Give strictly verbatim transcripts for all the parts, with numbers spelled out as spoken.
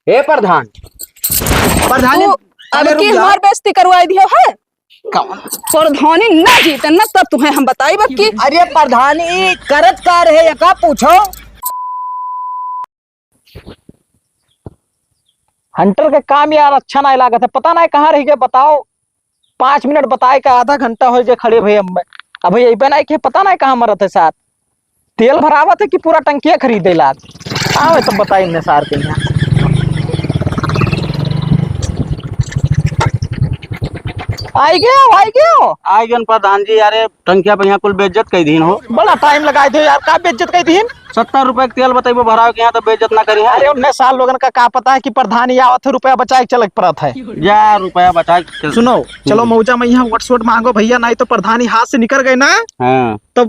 हे प्रधान, प्रधानी, तू अब अरे की रुक जा। हमार बेइज्जती करवाई दियो है? कौन? प्रधानी ना जीते ना, तब तुहे हम बताई बक्की। अरे प्रधानी, करत का रहे, एका पूछो। हंटर के काम यार अच्छा नाहीं लागत है, पता नाहीं कहाँ रहि गए, बताओ। पाँच मिनट बताए के आधा घंटा होइ गए खड़े भए हमें। अबहीं अइबे नाहीं कि पता नाहीं कहाँ मरत है सार। तेल भरावत है कि पूरा टंकिया खरीदे लाग। आवे तो बताई इन्हें सार के यहाँ। आइ गयो, आइ गयो। आइ गयो प्रधान जी, अरे टंकिया पे यहाँ कुल बेइज्जत कइ दीन हो। बड़ा टाइम लगाए दे यार, का बेइज्जत कइ दीन? सत्तर रुपए के तेल बतइबो भरावे के यहाँ तो बेइज्जत ना करी है। अरे उन्हें सार लोगन का का पता है कि प्रधानी आवत है, रुपया बचाए के चले के पड़त है। जा रुपया बचाए के चल। सुनो, चलो हम्म। मौजा में यहाँ वोट सोट मांगो भइया, नाहीं तो प्रधानी हाथ से निकर गए ना, हाँ। तो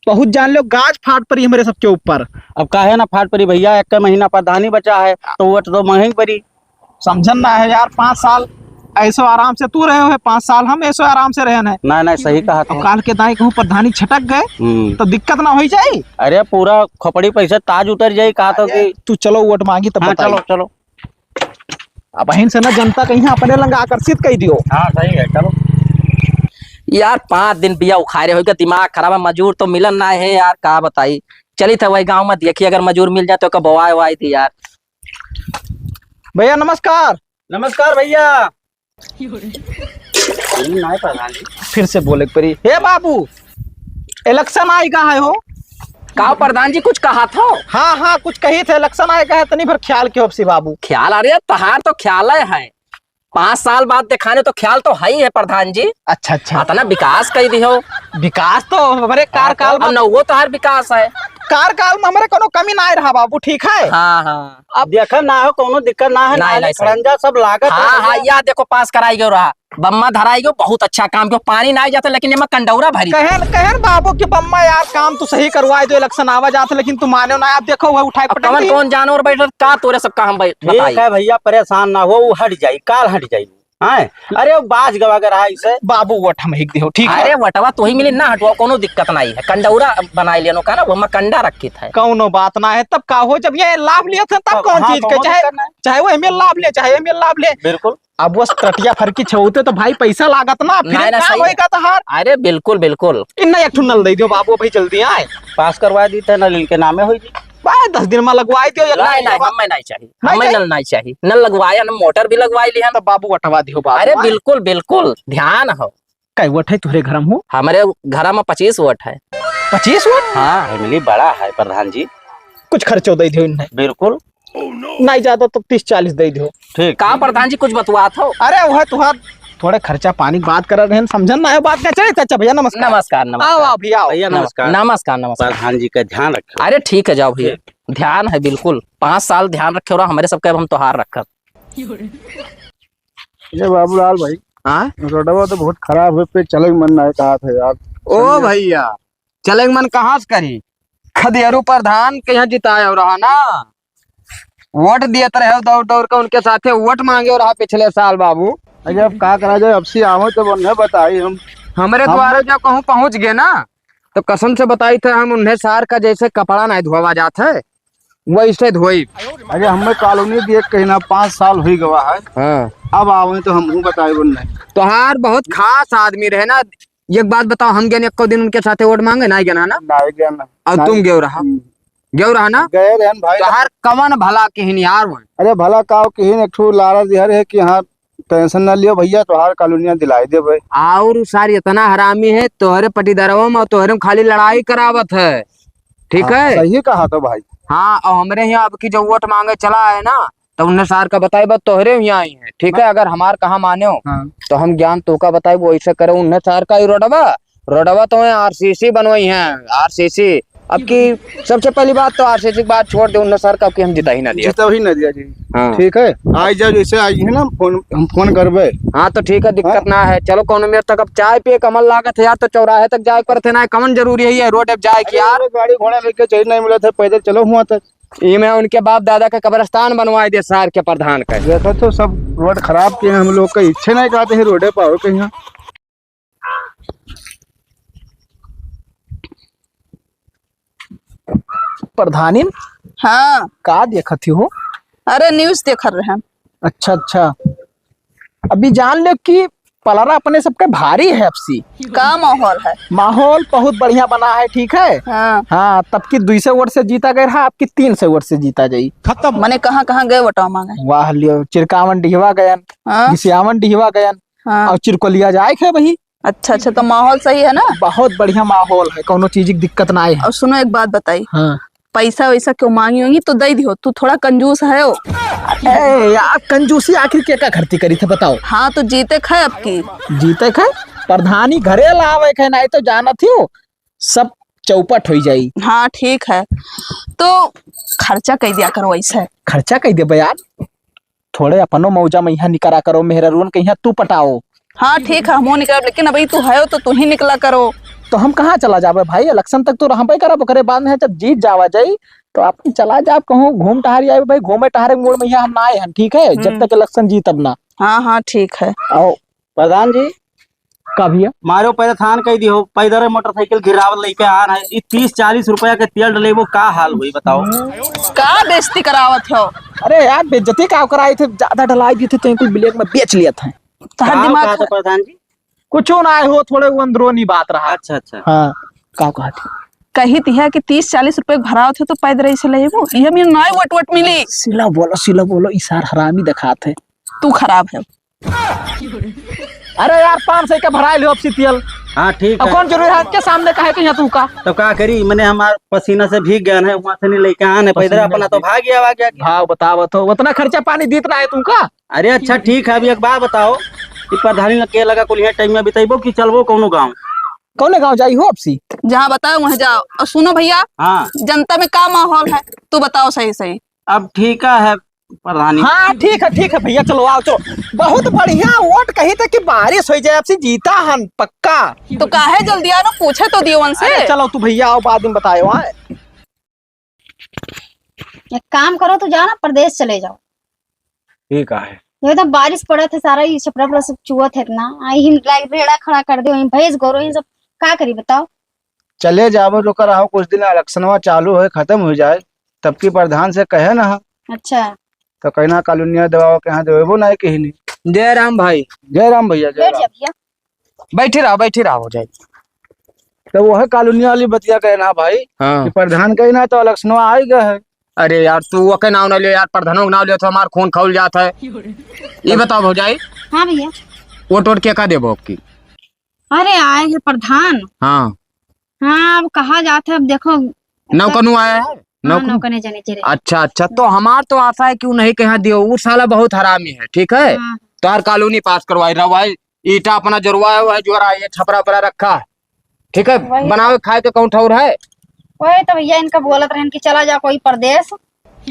बहुत जान लो गाज फाट परी हमरे सबके ऊपर। अब काहे ना फाट परी भइया, एक महीना प्रधानी बचा है तो वोट तो मांगे परी। समझन ना है यार, पाँच साल ऐसो आराम से तू रहे हो, पाँच साल हम ऐसो आराम से रहन है। नाहीं, नाहीं, सही कहा अब तू। काल के दाई कहूँ प्रधानी छटक गए हम्म। तो दिक्कत ना होइ जाई। अरे पूरा खोपड़ी पैसे ताज उतर जाई, कहा तो अरे, कि तू चलो वोट मांगी तब हाँ, बताई। चलो, चलो। अबहिन से ना जनता कहीं अपने लंग आकर्षित कइ दियो। हाँ, सही है, चलो। यार, पाँच दिन बिया उखारे होइ गए, दिमाग खराब है, मजूर तो मिलन ना है यार, का बताई। चली था वही गाँव में देखी, अगर मजूर मिल जाए तो ओका बोवाई ओवाई दी यार। भइया नमस्कार। नमस्कार भइया। नहीं प्रधान जी। फिर से बोले के परी। हे बाबू, election आइ गा है हो। का प्रधान जी कुछ कहा था? हाँ, हाँ, कुछ कही थे, election आइ गा है, तनी भर ख्याल के हो अपसी बाबू। ख्याल? अरे तहार तो ख्याल है, पाँच साल बाद देखाने तो ख्याल तो है ही है प्रधान जी। अच्छा, अच्छा। अतना विकास कइ दिहो। विकास तो हमरे कार्यकाल अब में नौगो तोहार विकास है। कार्यकाल में हमरे कोनो कमी नाहीं रहा बाबू, ठीक है? हाँ, हाँ। अब देखा ना हो, कोनो दिक्कत ना है, नाहीं, नाली नाहीं, सही। खड़ंजा सब लागत हाँ, है। हाँ, या देखो पास कराई गयो रहा, बम्मा धराई गयो, बहुत अच्छा काम कियो, पानी नाहीं जाता लेकिन एमा कंडौरा भरी। कहन, कहन बाबू कि बम्मा यार काम तो सही करवाए दो, election आवा जात है, लेकिन तू माने ना, आप देखो वह उठाए अब पटक कवन दिए। कौन जानवर बैठल का तोरे सब काम बै-, ठीक बताई। है भइया, परेशान ना हो, वो हट जाई, काल हट जाई। हैं? अरे, वो बाज गवा अगर आई से। बाबू, वोट हम हिक दिहो, ठीक है? अरे, वोटवा तो ही मिली ना, हटवा, कोनो दिक्कत नाहीं है। कंडौरा बनाए लेनो का ना, वो में कंडा रखित है। कौनो बात ना है, तब का हो, जब ये लाभ लिया था, तब तब कौन हाँ, चीज के, कौनो चाहे, दिक्कत नाहीं। चाहे वो एमे लाभ ले, चाहे एमे लाभ ले। बिल्कुल। अब वो टटिया फरकी छेवते तो भाई पैसा लागत ना, फिर नाहीं, नाहीं, काम सही है। होएगा तो हार। अरे, बिल्कुल, बिल्कुल। इन्ना एक ठो नल दे दियो बाबू, भाई जल्दी आए। पास करवा दी थे, नल इनके नामे होई जी। भाई, दस दिन में लगवाई दियो, ये नाहीं, लाइट नाहीं, बा-, हमें नाहीं चाहिए, नाहीं हमें चाहिए? नल नाहीं चाहिए, नल लगवाया ना, मोटर भी लगवाई लिया। तब बाबू वटवा दियो बाबू, अरे हाँ? बिल्कुल, बिल्कुल, ध्यान हो। कै वोट है तुहरे घर में हो? हमरे घर में पच्चीस वोट है। पच्चीस वोट? हाँ। Family बड़ा है प्रधान जी। कुछ खर्चो दे दियो इन्हें। बिल्कुल। नाहीं ज्यादा तो तीस चालीस दे दियो। ठीक। का प्रधान जी कुछ बतवात हो? अरे वह तुहार थोड़े खर्चा पानी की बात कर रहे हैं, समझन ना है बात का। चलिए चाचा भैया नमस्कार। नमस्कार, नमस्कार। आओ, आओ भैया, आओ। भैया नमस्कार। नमस्कार, नमस्कार। प्रधान जी का ध्यान रखो। अरे ठीक है, जाओ भैया। ठीक। ध्यान है बिल्कुल, पाँच साल ध्यान रखे और हमरे सबके अब हम तोहार रखब। ये बाबूलाल भाई, हाँ? रोडवा तो बहुत खराब है, पे चले के मन ना कहत है यार। ओ भैया, चले के मन कहाँ से करी? खदेरू प्रधान के यहाँ जिताया रहा ना, वोट दियत रहे दौड़ दौड़ के उनके साथे, वोट मांगे रहा पिछले साल बाबू। अरे अब का करा जाए, अब से आवे तो उन्हें बताई हम। हमरे हम द्वारा जब कहूँ पहुँच गए ना, तो कसम से बताई थे हम उन्हें सार का जैसे कपड़ा नहीं धोवा जात है, वैसे धोई। अरे हमें कॉलोनी दिए कहीं ना, पाँच साल हुई गवा है। हाँ। अब आवे तो हम बताए उन्हें। तोहार बहुत खास आदमी रहे ना। एक बात बताओ, हम गए एको दिन उनके साथे वोट मांगे? नाहीं गए ना? नाहीं गए ना। और नाहीं। तुम गए रहा? हम्म। गए रहा ना? गए रहन भाई। तोहार कवन भला किहिन यार वो? अरे भला काव किहिन, एक ठो लारा दिहर है कि हाँ, tension ना लियो भैया, तोहार कॉलोनिया दिलाई देबे। और उ सार इतना हरामी है, तोहरे पटीदारवा में और तोहरे में खाली लड़ाई करावत है, ठीक हाँ, है? सही कहा तो भाई। हाँ, और हमरे यहाँ अब की जो वोट मांगे चला है ना, तो उन्हें सार का बताई बात तोहरे यहाँ आई है, ठीक है? हाँ। अगर हमार कहा माने हो, हाँ। तो हम ज्ञान तोका बताई, वैसे करे उन्हें सार का ही रोडवा, रोडवा तो है, आरसीसी बनवाई है, आरसीसी। अब की सबसे पहली बात तो आरसीसी की बात छोड़ दे, उन्हें सर का अब की हम जिता ही ना दिया। जिता ही ना दिया जी। हाँ। ठीक है, आई जाओ, जैसे आई है ना, फोन, हम फोन करबे। हाँ, तो ठीक है, दिक्कत हाँ। ना है। चलो, कौनो मेर तक अब चाय पिए कमल लागत है यार, तो चौराहे तक जाए पर थे ना, कमन जरूरी है ये रोड अब जाए की अरे, यार। अरे, गाड़ी घोड़ा लेके चल नहीं मिला था, पैदल चलो हुआ तक। ये मैं उनके बाप दादा का कब्रिस्तान बनवाए दे सार के प्रधान का। देखो तो सब रोड खराब किए हैं हम लोग का, इच्छे नहीं कहते हैं रोडे पर हो कहीं। प्रधानिन, हाँ। का देखत ही हो? अरे, news देखत रहे। अच्छा, अच्छा। अभी जान लो कि पलरा अपने सबके भारी है अबसी। का माहौल है? माहौल बहुत बढ़िया बना है, ठीक है? हाँ। हाँ, तब की दुई सौ वोट से जीता गया रहा, अब की तीन सौ वोट से जीता जाई। खत्म। मने कहाँ कहाँ गए वोटवा मांगे? वाह लियो, चिरकावन डिहवा गयन, हाँ। घिसियावन डिहवा गयन, हाँ। और चिरकोलिया जाए के भाई। अच्छा, अच्छा, तो माहौल सही है ना? बहुत बढ़िया माहौल है, कौनो चीज की दिक्कत ना है। और सुनो, एक बात बताई। हाँ। पैसा वैसा क्यों मांगी होंगी तो दे दियो, तू थोड़ा कंजूस है हो। ए यार, कंजूसी आखिर के का घरती करी थे बताओ? हाँ, तो जीते खे अब की। जीते खे? प्रधानी घरे लावे खे, नहीं तो जानत ही हो, सब चौपट हो जाई। हाँ, ठीक है, तो खर्चा कई दिया करो ऐसे। खर्चा कई देबे यार, थोड़े अपनो मौजा में यहाँ निकरा करो, मेहरारून के यहाँ तू पटाओ। हाँ, ठीक है, हमहू निकरब, लेकिन अभी तू है तो तू ही निकला करो। तो हम कहाँ चला जाबे भाई, election तक तो रहबे करब, ओकरे बाद में जब जीत जावा जाई तो आप चला जाब कहूँ घूम टहर आए भाई, घूमे टहरे के मूड में यहाँ हम ना आए हैं, ठीक है, जब हम्म। तक election जीतब ना। हाँ, हाँ, ठीक है। आओ। प्रधान जी, का भैया? मारो पैदथान कह दियो, पैदल मोटरसाइकिल गिरावत लेके आ रहे, ई तीस चालीस रुपया के तेल डले, वो का हाल हुई बताओ? का बेइज्जती करावत हो? अरे यार, बेइज्जती का कराई थे, ज्यादा डलाई भी थे तो इनको black में बेच लिया था। तोहर का दिमाग कहा था ख- प्रधान जी? कुछ ना आए हो, थोड़े वो अंदरूनी बात रहा। अच्छा, अच्छा। हाँ, का कहा थे? कही थी है कि तीस चालीस रुपए भरावत हो तो पैदल ऐसे ले वो, ये मेरे नाई वट वट मिली। सिला बोलो, सिला बोलो, ई सार हरामी दिखात है। तू खराब है। अरे यार, पाँच सौ के भराइल हो अब सी तेल। हाँ, ठीक अब है। कौन जरूरी है के सामने काहे के यहाँ तू का? तो का करी, मैंने हमार पसीना से भीग गया है, वहाँ से नहीं लेके आने, पैदल पसीना अपना तो से भाग गया, भाग गया। भाव बतावत हो, उतना खर्चा पानी दीत ना है तुमका? अरे अच्छा, ठीक है, अभी एक बात बताओ कि प्रधानी लग के लगा कुल यहाँ टाइम में बिताइबो कि चलबो कौनो गाँव? कौने गाँव जाई हो अब सी? जहाँ बताओ वहाँ जाओ। और सुनो भैया, हाँ। जनता में का माहौल है, तू बताओ सही सही। अब ठीक है, प्रधानी। हाँ, ठीक है, ठीक है भैया, चलो आओ, चलो। बहुत बढ़िया वोट कही थे कि बारिश हो जाए, आपसे जीता हन पक्का। तो काहे जल्दी आ रहा, पूछे तो दियो उनसे। अरे चलो तू भैया आओ, बाद में बतायो, हाँ। एक काम करो, तू जाओ ना, प्रदेश चले जाओ। ठीक है। ये तो बारिश पड़त है, सारा ये छपरा परा सब चुअत है इतना। आ, यही लाइक रेड़ा खड़ा कर दे, वहीं भैंस गोरू, यही सब का करी बताओ? चले जाबो, रुका रहो कुछ दिन, इलेक्शनवा चालू होए, खत्म हो जाए, तब की प्रधान से कहे ना। अच्छा। तो कहना कॉलोनिया दबाओ के यहाँ देबो ना कहीं नहीं। जय राम भाई। जय राम भैया, जय बैठ राम। जा भैया। बैठे रहो, बैठे रहो, हो जाए। तो वह कॉलोनिया वाली बतिया कहना भाई हाँ। कि प्रधान कहे ना तो इलेक्शनवा आ ही गए है। अरे यार, तू ओके नाव ना ले यार, प्रधानों के नाव ले तो हमार खून खौल जात है। ये बताओ भौजाई, हाँ भैया। वोट वोट के का देबो अब की? अरे आए हैं प्रधान। हाँ। हाँ, अब कहा जात है, अब देखो। नौकनू आया है? हाँ, नौकनू? नौकने जने चले। अच्छा, अच्छा, तो हमार तो आशा है कि उ नहीं कहाँ दियो, उ साला बहुत हरामी है, ठीक है? हाँ। तोहार कॉलोनी पास करवाई रहा भाई, ईटा अपना जोरवा है, वह जोरा ये छपरा परा रखा है, ठीक है? वही। बनावे खाए के कौन ठौर है? वही तो भैया इनका बोलत रहन कि चला जा कोई परदेस।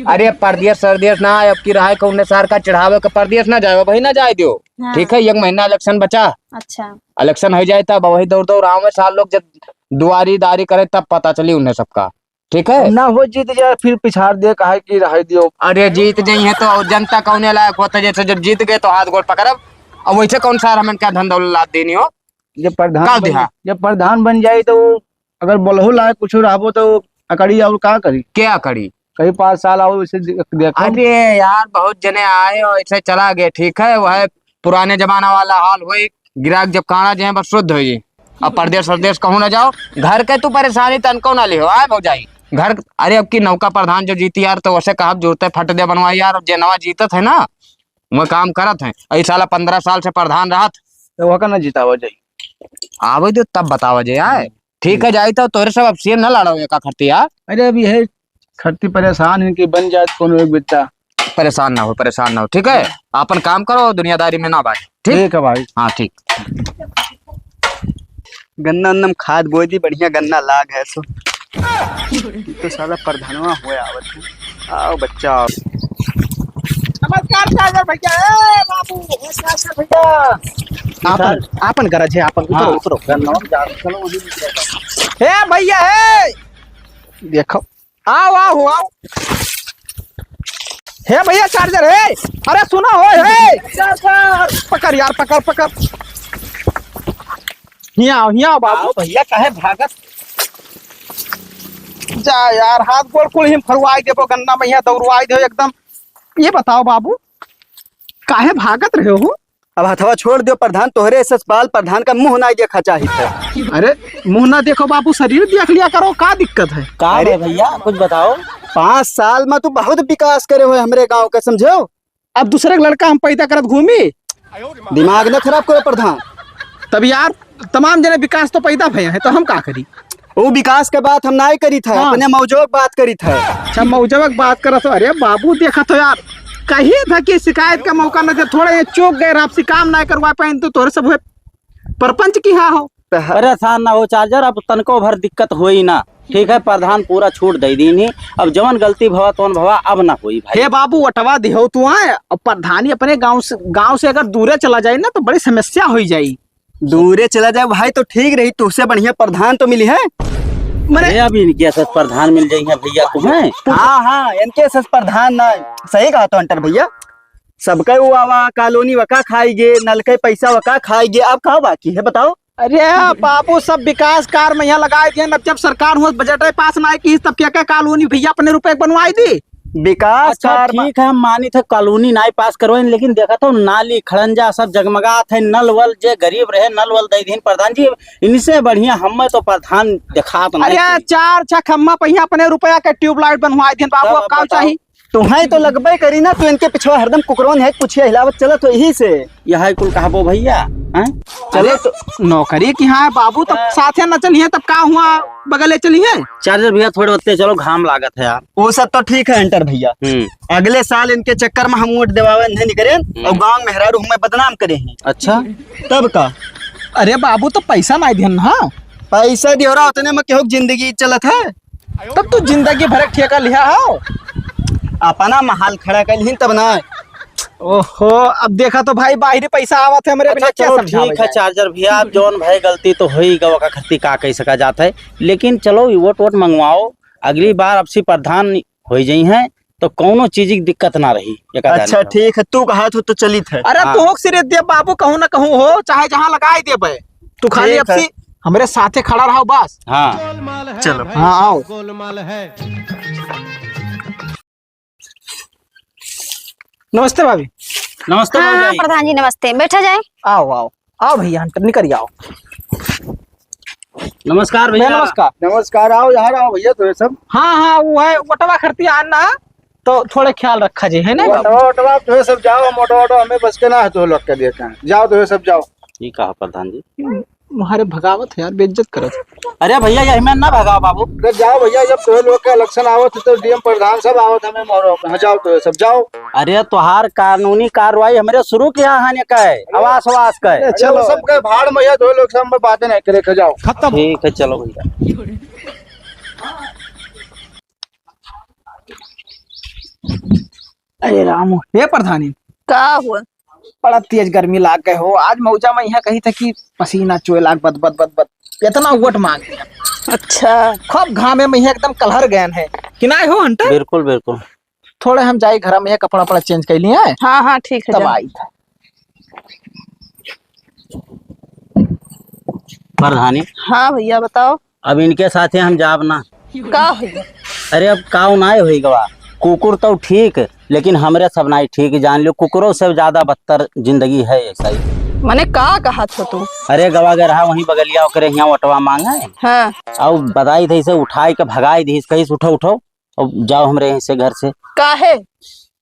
अरे परदेस सरदेस ना, अब की रहा है कौन सार का चढ़ावे के परदेस ना जाए, वही ना जाए दियो। हाँ। ठीक है, एक महीना इलेक्शन बचा। अच्छा। इलेक्शन हो जाए तब वही दौड़ दौड़ आवे सार लोग, जब दुआरी दारी करे तब पता चली उन्हें सबका। ठीक है? ना हो जीत जाए फिर पिछाड़ दे, काहे कि रहे दियो। अरे जीत जाइए तो जनता कौने लायक होता है, जैसे जब जीत गए तो हाथ गोड़ पकड़ब। अब वैसे कौन सार हमन का धन दौलत लाद देनी हो? जब प्रधान का बन, देहा? जब प्रधान बन जाए तो अगर बोलहो लायक कुछ रहबो तो अकड़ी और का करी? क्या अकड़ी? कई पाँच साल आओ इसे दे-, देखो। अरे यार, बहुत जने आए और ऐसे चला गए, ठीक है, वह पुराने जमाना वाला हाल होई, गिराक जब काना जे बस शुद्ध होई। अब परदेस, परदेस कहूँ ना जाओ, घर के तू परेशानी तनको ना लिहो, आए भौजाई। घर, अरे अब की नौका प्रधान जो जीती यार, तो उसे कहा जूते फट दे बनवाई यार, अब जे नवा जीतत है ना, वो काम करत है। ई साला पन्द्रह साल से प्रधान रहत। तो वह का ना जितावा जाई। आवे दे तब बतावा जाए, आए। ठीक है, जाई तो तोरे सब अब सीएम ना लड़ो एका खरती यार। अरे अब यह खरती परेशान है कि बन जात कोनो एक बित्ता। परेशान ना हो, परेशान ना हो, ठीक है? आपन काम करो, दुनियादारी में ना भाई, ठीक? ठीक है भाई। हाँ, ठीक। गन्ना उन्ना में खाद बोई दी, बढ़िया गन्ना लाग है सो। तो साला प्रधानवा हुए आवत है। आओ बच्चा, आओ। नमस्कार सागर भैया, ए बाबू, नमस्कार सर भैया। आपन, आपन गरज है, आपन, उतरो, हाँ। उतरो। गन्ना में जा, चलो वहीं। ए भैया, ए। देखो, आओ, आओ, आओ। हे भैया, charger हे। अरे सुनो हो, हे। Charger। पकड़ यार, पकड़, पकड़। हियाँ आओ, हियाँ आओ बाबू। आओ भैया, काहे भागत? जा यार, हाथ गोड़ कुल हिम फरवाई देबो, गन्ना में हियाँ दौड़वाई देबो एकदम। ये बताओ बाबू, काहे भागत रहे हो? अब हथवा छोड़ दियो प्रधान, तोहरे ससपाल प्रधान का मुँह नाहीं देखा चाहित है। अरे, मुँह ना देखो बाबू, शरीर देख लिया करो, का दिक्कत है? का अरे है भैया, कुछ बताओ। पाँच साल मा तू बहुत विकास करे हो हमरे गाँव का, समझो। अब दूसरे के लड़का हम पैदा करत घूमी? दिमाग न खराब करो प्रधान। तब यार, तमाम जने विकास तो पैदा भए हैं, तो हम का करी? वो विकास के बात हम नाहीं करित है, हाँ। अपने मौजो के बात करित है। अच्छा, मौजवा के बात करत हो। अरे बाबू, देखत हो यार, कही था कि शिकायत का मौका न दे, थोड़ा ये चूक गए, आपसी काम नाहीं करवा पाए, तो तोहरे सब हुए परपंच की हाँ हो। तो ह- परेशान ना हो चार्जर, अब तनको भर दिक्कत होई ना। ठीक है, प्रधान पूरा छूट दे दीन ही। अब जवन गलती भवा, तवन भवा, अब ना होई भाई। हे बाबू, वटवा दिहो तू आए, अब प्रधानी अपने गाँव से, गाँव से अगर दूरे चला जाए ना, तो बड़ी समस्या होई जाई। दूरे चला जाए भाई तो ठीक रही, तुझसे बढ़िया प्रधान तो मिली है। मने अरे, अब इनके सस प्रधान मिल जाई है भैया तुम्हें। हाँ, हाँ, इनके सस प्रधान ना, सही कहा तो अंटर भैया। सबका वो आवा कॉलोनी वका खाई गे, नल के पैसा वका खाई गे, अब का बाकी है बताओ? अरे बाबू, सब विकास कार्य में यहाँ लगाए दिए। अब जब सरकार हुआ बजट है पास ना की, तब क्या क्या कॉलोनी भैया अपने रुपए के बनवाई दी? विकास अच्छा, कार्य में ठीक है, हम मानित है कॉलोनी नाई पास करवाइन, लेकिन देखत हो नाली खड़ंजा सब जगमगात है, नल वल जे गरीब रहे नल वल दे दीन प्रधान जी, इनसे बढ़िया हमें तो प्रधान देखात नहीं अरे कोई। चार छह खम्मा पहिया अपने रुपया के ट्यूबलाइट बनवाए दीन बाबू, तब अब का बताओ। चाही? तुम्हें तो लगबे करी ना, तू इनके पिछवा हरदम कुकरवन है, कुछिया हिलावत चलत हो यही से। यह कुल कहबो भैया, हैं? चलो अरे, तो नौकरी की हाँ बाबू, तब हाँ। साथे न चलिए, तब का हुआ, बगले चलिए। चार्जर भैया थोड़े होते, चलो घाम लागत है यार। वो सब तो ठीक है अंटर भैया, हम्म। अगले साल इनके चक्कर में हम वोट देवावे नहीं निकरे हम्म। और गांव मेहरारू हमें बदनाम करे हैं। अच्छा। तब का? अरे बाबू, तो पैसा नहीं दिहन ना। पैसा दियो रहा, उतने में केहू के जिंदगी चलत है। तब तू जिंदगी भर एक ठेका लिहा हो। अपना महल खड़ा कर लिहिन तब ना। ओहो, अब देखा तो भाई, बाहरी पैसा आवत है हमरे अच्छा, बिना, क्या चलो समझावे ठीक है जाए? चार्जर भैया, आप जौन भाई गलती तो होई गवा का खत्ती का कह सका जात है, लेकिन चलो ये वोट वोट मंगवाओ, अगली बार आपसी प्रधान होई जाई हैं तो कौनो चीज की दिक्कत ना रही। एक आधार अच्छा, में। ठीक है, तू कहा तो, तो चलित है। अरे हाँ। तू सिरे दे बाबू, कहूँ ना कहूँ हो, चाहे जहाँ लगाई देबे, तू खाली ठीक है। आपसी हमरे साथे खड़ा रहो बस। हाँ। चलो। हाँ, आओ। नमस्ते भाभी। नमस्ते हाँ, हाँ, भौजाई। प्रधान जी नमस्ते, बैठा जाए। आओ, आओ, आओ भैया, हम निकल आओ। नमस्कार भैया। भैया, नमस्कार। नमस्कार, आओ यहाँ आओ भैया, तो ये सब। हाँ, हाँ, वो है, वोटवा खरती आना, तो थोड़े ख्याल रखा जी, है ना? वोटवा, वोटवा, तो ये सब जाओ, मोटवा, वोटवा, हमें बस के ना है, तो लोग के देते हैं। जाओ, तो ये सब जाओ। ये कहा प्रधान जी? तुम्हारे भगावत है यार, बेइज्जत करत। अरे भैया, यही में ना भगाओ बाबू। अरे जाओ भैया, जब तोहे लोग के इलेक्शन आवत है तो डीएम प्रधान सब आवत हमें मोरो। हाँ, जाओ तो सब जाओ। अरे तोहार कानूनी कार्रवाई हमरे शुरू किया है ने का है, आवास वास का है। अरे चलो। वो सब के भाड़ में, ये दो लोग सब में बातें नहीं करे, के जाओ। खत्म। ठीक है, चलो भैया। अरे राम, हे प्रधानी। का हुआ? बड़ा तेज गर्मी लाग गए हो। आज मौजा में यहाँ कही था कि पसीना चोए लाग बद, बद, बद, बद। इतना वोट मांग लिया। अच्छा। खूब घामे में यहाँ एकदम कलहर गए हैं। कि नाहीं हो हंटर? बिल्कुल, बिल्कुल। थोड़े हम जाई घर में, ये कपड़ा वपड़ा चेंज कर लिए हैं। हाँ, हाँ, ठीक है, तब जाओ। आई था। प्रधानी। हाँ भैया, बताओ। अब इनके साथे हम जाब ना। का होई? अरे अब काउ नाय होई गवा, कुकुर तो ठीक, लेकिन हमरे सब नाय ठीक, जान लियो, कुकुरों से ज्यादा बदतर जिंदगी है ऐसा ही। मने का कहत हो तू? अरे गवा गए रहा वहीं बगलिया, ओकरे हियां वोटवा मांगे। हाँ। अब बताई थे इसे उठाई के भगाई दी, कहीं से उठो, उठो, अब जाओ हमरे यहाँ से, घर से। काहे?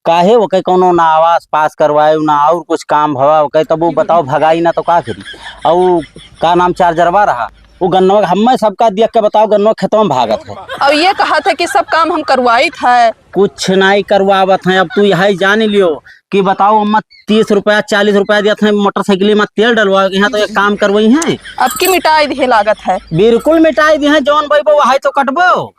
काहे ओके कौनो ना आवास पास करवाए, ना और कुछ काम भवा ओके, तब वो बताओ भगाई ना तो का करी? और का नाम चार्जरवा रहा, वो गन्नवा हमें सबका देख के बताओ, गन्नवा खेतवा में भागत है। और ये कहा था कि सब काम हम करवाई था। कुछ नहीं करवावत हैं, अब तू यही जान लियो कि बताओ अम्मा तीस रुपया, चालीस रुपया दिया था मोटरसाइकिल में तेल डलवा, यहाँ तो एक काम करवाई हैं। अब की मिटाई दिहे लागत है। बिल्कुल मिटाई दिहे, जौन बैबो वही तो कटबो।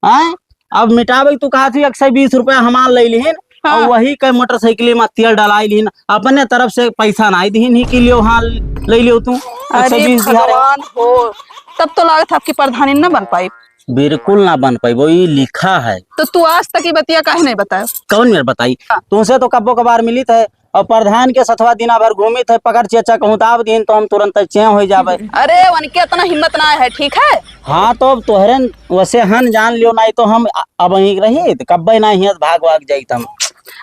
आय? अब मिटावे के तू कहा थी एक सौ बीस रुपया हमार ले लिहिन, हाँ। और वही के मोटरसाइकिल में तेल डलाई लिहिन, अपने तरफ से पैसा नाई दिहिन ही कि लियो, हाँ, ले लियो तू, अरे एक सौ बीस दिहा रहे। भगवान हो, तब तो लागत आपकी प्रधानी न बन पाई। बिल्कुल ना बन पाई, वो ये लिखा है। तो तू आज तक ये बतिया काहे नहीं बताया? कौन मेरे बताई? हाँ। तुमसे तो कब्बो कबार मिली थे, और प्रधान के सथवा दिना भर घूमित है, पकड़ चेचा कहूँ दाब दीन तो हम तुरंत चें हो जाबे। अरे, उनके इतना हिम्मत ना है, ठीक है? हाँ, तो अब तोहरे वैसे हन जान लियो, नहीं तो हम अ-, अब वहीं रही, तो कब्बे ना हियत भाग भाग जाइत हम।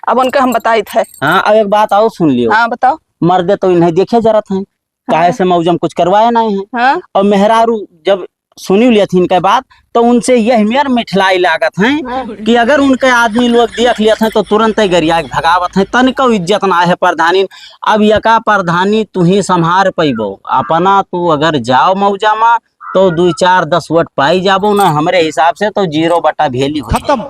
अब उनका हम बताइत है। हाँ, अब एक बात और सुन लियो। हाँ, बताओ। मर्दे तो इन्हें देखे जरत हैं, काहे हाँ। से मौजम कुछ करवाए नहीं है। हाँ। और मेहरारू जब सुनी लिया थी इनके बात, तो उनसे यह मेर मिठलाई लागत हैं हाँ। कि अगर उनके आदमी लोग देख लिया था तो तुरंत ही गरिया के भगावत हैं। तनिको इज्जत ना है प्रधानी। अब यका प्रधानी तू ही संभार पैबो, अपना तू अगर जाओ मौजा मा तो दुई चार दस वोट पाई जाबो ना, हमरे हिसाब से तो जीरो बटा भेली हो। खत्म।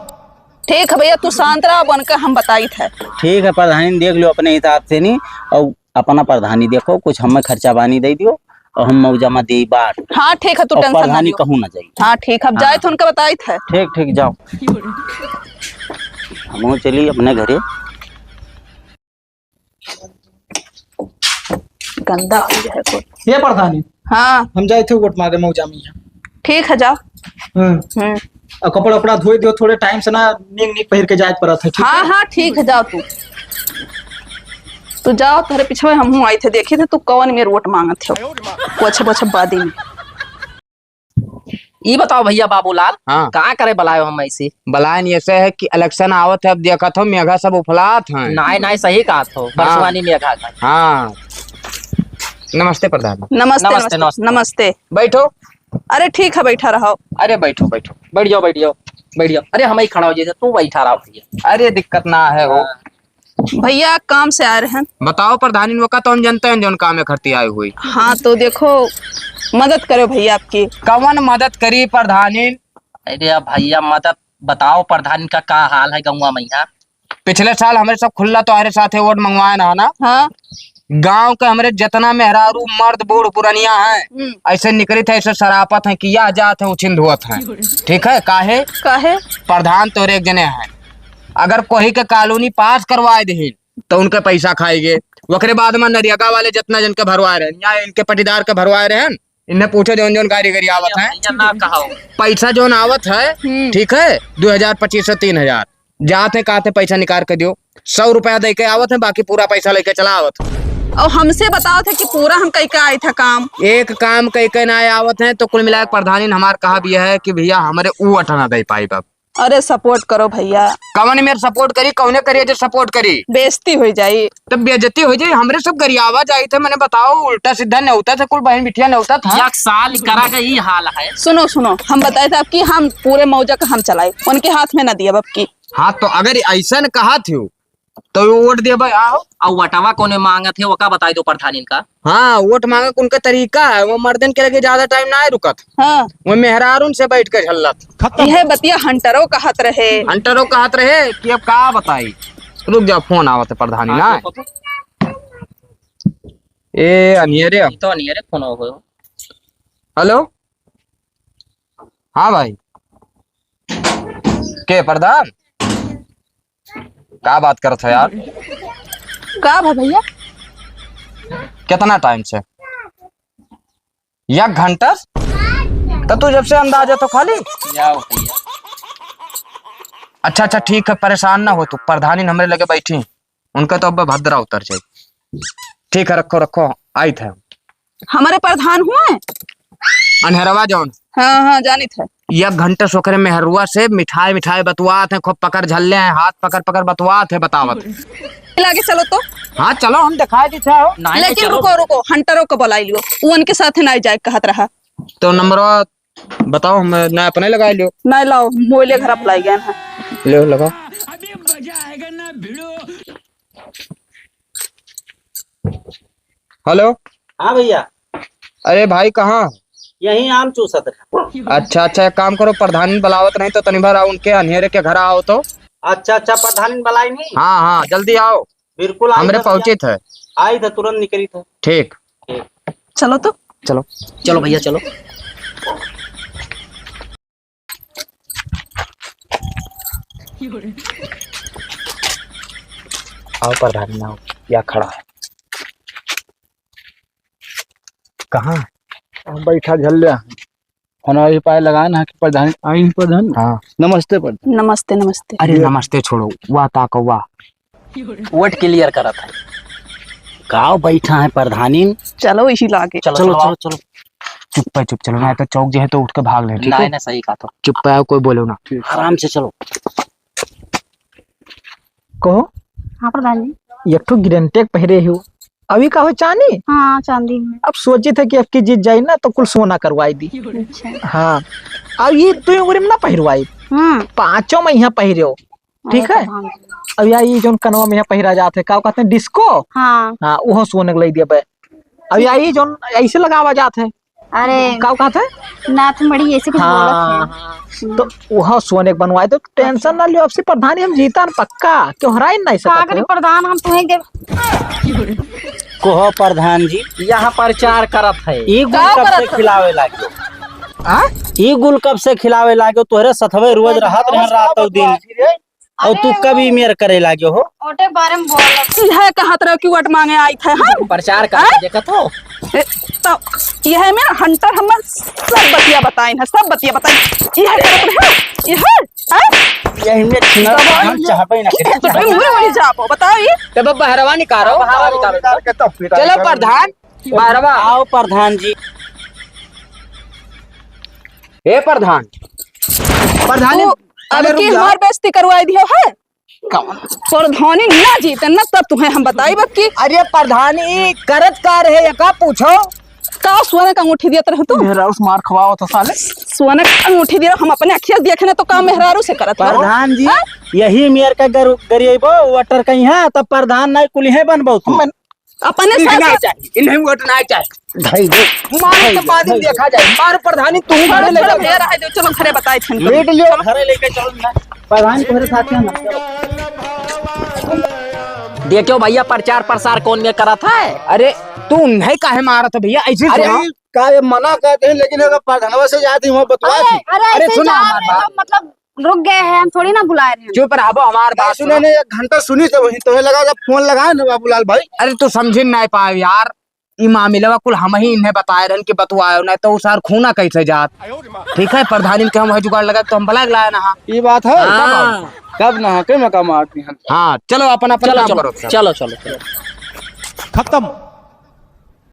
ठीक है भैया, तू शांत रह, अब उनका हम बताइत है। ठीक है प्रधानी, देख लो अपने हिसाब से नहीं, और अपना प्रधानी देखो, कुछ हमें खर्चा पानी दे दियो और हम मौजा मा दे बाट। हाँ ठीक है, तू और tension ना प्रधानी लियो। कहूँ ना जाई। हाँ ठीक है, अब हाँ। जाए तो उनका बताइत है। ठीक ठीक, जाओ, हम चली अपने घरे। गंदा हो गया है कुल। ये प्रधानी, हाँ। हम जाए थे वोट मांगे मौजा में यहाँ। ठीक है, जाओ। हम्म। हम्म। और कपड़ा उपड़ा धोए दियो थोड़े टाइम से ना, नीक नीक पहिर के जाए पड़त है, ठीक हाँ, है? हाँ, ठीक है, जाओ तू। तू जाओ, तेरे पीछे में हमहूँ आई थे, देखी थे तू कौन मेरे वोट मांगत हो। वो अच्छा, वो अच्छा, बादी में। ई बताओ भैया बाबूलाल, हाँ। का करे बलायो हम ऐसे? बलायन ऐसे है कि इलेक्शन आवत है, अब देखत हो मेघा सब उफलात हैं। नाय, नाय, सही कहत हो, हाँ। बरसवानी मेघा का। हाँ। नमस्ते प्रधान। नमस्ते, नमस्ते, नमस्ते, नमस्ते। नमस्ते। बैठो। अरे ठीक है, बैठा रहो। अरे बैठो, बैठो, बैठ जाओ, बैठ जाओ, बैठ जाओ। अरे हम ही खड़ा हो जाए, तू बैठा रहो भैया। अरे दिक्कत ना है हो। हाँ। भैया काम से आए रहन। बताओ प्रधानिन, वो का तो हम जनते हैं जौन काम खरती आई हुई। हाँ तो देखो, मदद करो भैया आपकी। कवन मदद करी प्रधानिन? अरे अब भैया मदद बताओ प्रधानिन का का हाल है गौवा में यहाँ? पिछले साल हमरे सब खुल्ला तोहरे साथे वोट मंगवाए ना, ना? हाँ। गांव के हमरे जितना मेहरारू मर्द बूढ़ पुरनिया हैं, हम्म। ऐसे निकलित है, ऐसे सरापत हैं कि यह जात है उछिंद हुअत हैं। ठीक है, काहे? काहे? प्रधान तोरे एक जने हैं, अगर कोई के कॉलोनी पास करवाए देहिन, तो उनके पैसा खाएगे। ओकरे बाद में नरियगा वाले जितना जन के भरवाए रहे, या इनके पटीदार के भरवाए रहे, इन्हें पूछो जौन जौन गाड़ी गाड़ी आवत हैं। भैया ना कहो। पैसा जौन आवत है, हम्म। ठीक है, दो हजार पच्चीस से तीन हजार, जात है, कहते पैसा निकाल के दियो, सौ रुपया दे के आवत है, बाकी पूरा पैसा लेके चला आवत है। और हमसे बताओ थे कि पूरा हम कई के आई था काम। एक काम कई के ना आवत है, तो कुल मिला के प्रधानी ने हमार कहा भी है कि भैया हमरे ऊ अटना दे पाई बाप। अरे support करो भैया। कवन मेर support करी, कौने करिए जो support करी? बेइज्जती हो जाई। तब बेइज्जती हो जाई, हमरे सब गरियावा जाई थे, मैंने बताओ, उल्टा सीधा नेवता था, कुल बहन बिटिया नेवता था। एक साल करा का ई हाल है। सुनो, सुनो, हम बताए थे आपकी, हम पूरे मौजा का हम चलाई, उनके हाथ में ना दिया बाप की। हाँ, तो अगर ऐसा न कहा थी, तो वो वोट दिया भाई, आओ। और वटवा कोने मांगत है, ओका बताई दो प्रधानिन का। हाँ, वोट मांगे के उनका तरीका है, वो मर्दन के लगे ज्यादा टाइम ना है रुकत। हाँ। वो मेहरारून से बैठ के झल्लत। खत्म। यह बतिया हंटरो कहत रहे। हंटरो कहत रहे कि अब का बताई। रुक जाओ, फोन आवत है प्रधानी हाँ, ना। तो, तो, तो। ए, अनियरे। ई तो अनियरे फोन हो गयो। हेलो। हाँ भाई। के प्रधान? का बात करत है यार? का भा भैया? कितना टाइम से? एक घंटा? तो तू जब से अंदाज है तो खाली? या हो भैया। अच्छा, अच्छा, ठीक है, परेशान ना हो तू, प्रधानी हमरे लगे बैठी, उनका तो अब भद्रा उतर जाए। ठीक है, रखो, रखो, आई थे। हमरे प्रधान हुए? अनहरवा जौन। हाँ, हाँ, जानित है। एक घंटे से ओकरे मेहरुआ से मिठाई, मिठाई बतवात है, खूब पकड़ झल्ले हैं, हाथ पकड़, पकड़ बतवात है, बतावत। लागे चलो तो। हाँ, चलो, हम दिखाई दी थे हो। नहीं, नहीं, लेकिन चलो। रुको, रुको, हंटरों को बुलाई लियो, वो उनके साथ नहीं जाए कहत रहा। तो नंबर बताओ, हम ना अपने लगा लियो। नहीं लाओ, मोइले घर अपलाई गए हैं। ले लगाओ। अभी मजा आएगा ना भिड़ो। हेलो। हाँ भैया। अरे भाई, कहाँ? यहीं आम चूसत रहा। अच्छा, अच्छा, एक काम करो, प्रधानी बुलावत नहीं तो तनी भर आओ उनके अनियरे के घर आओ तो। अच्छा, अच्छा, प्रधानी बुलाई नहीं? हाँ, हाँ, जल्दी आओ। बिल्कुल आई हमरे था भैया। पहुँचित है। आई था, तुरंत निकली था। ठीक। ठीक। चलो तो। चलो। चलो भैया, चलो। आओ प्रधानी, आओ, या खड़ा है। कहाँ? हम बैठा झल्ले हैं। फोन अभी पाए लगाए ना कि प्रधानी, आई प्रधानी। हाँ। नमस्ते प्रधानी। नमस्ते, नमस्ते। अरे ये नमस्ते छोड़ो, वाह ताको वाह। वोट क्लियर करत है। गाँव बैठा है प्रधानी। चलो इसी लागे। चलो, चलो, चलो, चलो, आओ। चलो। चुप पे चुप चलो, ना तो चौक जो है तो उठ के भाग ले, ठीक है? नहीं, नहीं, सही कहा तो। चुप पे आओ, कोई बोलो ना। ठीक। आराम से चलो। कहो। हाँ प्रधान जी। एक ठो गिरंटेक पहिरे हो, अभी का हो चांदी? हाँ, चांदी में। अब सोचित है कि अब की जीत जाई ना तो कुल सोना करवाई दी। अच्छा। हाँ, अब ये दुई उंगरी में ना पहिरवाई, हम्म। पांचों में यहाँ पहिरे हो, ठीक अरे है? प्रधान जी। अब या ये जौन कनवा में यहाँ पहिरा जात है, का कहते हैं, डिस्को? हाँ। हाँ, उहो सोने के लई दिया बे। अब या ये जौन ऐसे लगावा जात है, अरे का कहते हैं? नाथ मड़ी ऐसे कुछ हाँ, बोलत है। हाँ। हम्म। तो वह सोने के बनवाए, तो टेंशन ना लियो, अब से प्रधानी हम जीतन पक्का, क्यों हराई नहीं का सकत करी हो? प्रधान, हम तुम्हें देव। कहो प्रधान जी, यहाँ प्रचार करत है। ई गुल का कब से करत है? खिलावे लागे? हाँ? ई गुल कब से खिलावे लागे? तोहरे सथवे रोज रहत रहे रात और दिन। और तू अरे कब ई मेर करे लागे हो? ओटे बारे में बोल। यह कहत रहो कि वोट मांगे आई थे हम। प्रचार करत हैं? देखत हो? ए, तो यह में हंटर हमर सब बतिया बताइन है, सब बतिया बताइन। यह करत रहे, यह, हैं? यही में छिनर दबाई हम ले। चाहबे ना करे। तो फिर मुँह वही जाबो, बताओ ये। तब बहरवा निकारो, बहरवा निकारो। चलो प्रधान, बहरवा। आओ प्रधान जी। हे प्रधान, प्रधान जी, तू अब अरे रुक की जा। हमार बेइज्जती करवाई दियो है? कौन? प्रधानी ना जीते ना, तब तुम्हें हम बताई बक्की। अरे प्रधानी करत का रहे, ये का पूछो? का सोने का अंगूठी दियत रहे तू? मेहरारू से मार खवाओ तो साले। सोने का अंगूठी दिया, हम अपने अखिया देखे ना तो का मेहरारू से करत रहो? प्रधान जी, हाँ? यही मेर का गर-, गरीबो वोटर कहीं है, तब प्रधान नहीं कुल है बनबो तू। मन- अपने ठीक साथ ना साथ चाहिए, इन्हें वोट ना चाहिए। भाई रे, मारो भाई तो रे, बाद में भाई रे। देखा जाए। मारो प्रधानी, तू चलो, मारो ले चलो जाओ। भैया, रहे दो, चलो घरे बताए छन। लेट लियो। घरे लेके चलो ना। प्रधान तुम्हारे साथ में ना। देखियो भैया, प्रचार प्रसार कौन में करत है? अरे, तू उन्हें काहे मारत है भैया? ऐसे अरे, सुनो। का ये मना करते हैं, लेकिन अगर प्रधानवा से जाती, वहाँ बतवा अरे, थी। अरे, अरे, ऐसे सुनो जा हमार रहे बात। हो, मतलब, रुक गए हैं, हम थोड़ी ना बुला रहे हैं। चुप रहो, हमार बात सुनो। सुनो ना, एक घंटा सुनी तो वही, तुम्हें लगा जब फोन लगाए ना बाबूलाल भाई। अरे, तू समझी नहीं पाए यार, ई मामला कुल हम ही इन्हें बताए रहन कि बतवायो, नहीं तो उ सार खूना कैसे जात। ठीक है, प्रधानी के हम वही जुगाड़ लगा तो हम बलाक लाए ना। हाँ। ये बात है? हाँ। कब ना, कई मका मारती हम। हाँ, चलो अपन, अपन चलो, काम चलो, करो। चलो, चलो, चलो। खत्म।